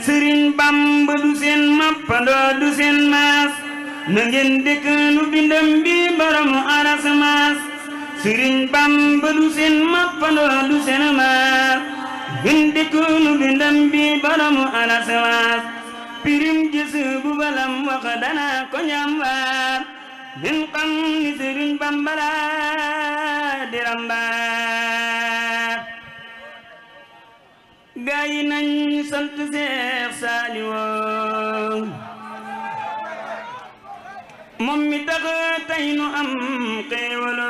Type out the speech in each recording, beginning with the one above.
Sëriñ Bamba du seen mappandoo du seen maas na ngeen dëkk nu bindam bi borom aras maas Sëriñ Bamba du seen mappandoo du seen maas ngeen dëkk nu bindam bi borom aras maas pirim gis bu balam wax dana ko ñambaar ngeen xam ni Sëriñ Bamba la di rambaar gaa yi nañ sant Seex Saaliwu moom mi tax tey nu am xéewal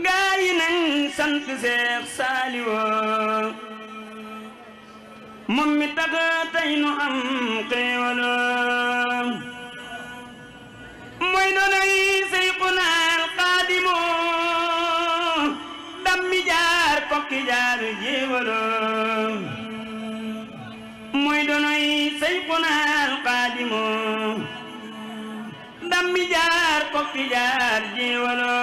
gaa yi nañ sant Seex Saaliwu moom mi tax tey nu am xéewal mooy doonay Seyxuna Xaadimu dammi jaar kokki jaar jéewalo mooy doonay Seyxuna Xaadimu dammi jaar kokki jaar jéewalo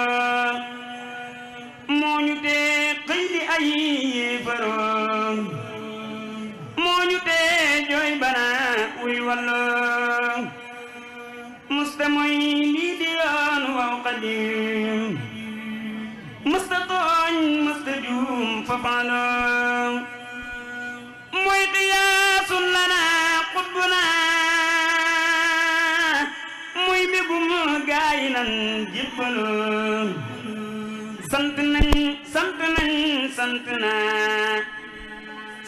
moo ñu tee xëy di ay yéefaro moo ñu tee jooy bana uy wallo musta mooy lii di yoon waw Xaadim musta tooñ musta juum fa faalo mooy qiyaasun lana xutbuna muy mbégum gaayi nan jébbalo sant nañ sant na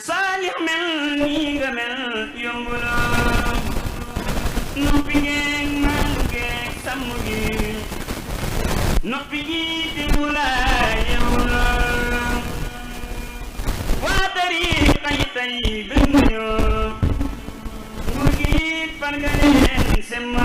Saalix mel nii nga mel yombulo noppi geeg maandu geeg sàmm gi noppi gi teewula yeewulo waa tariixa yi tey bëgg nañu nguur gi far nga leen semma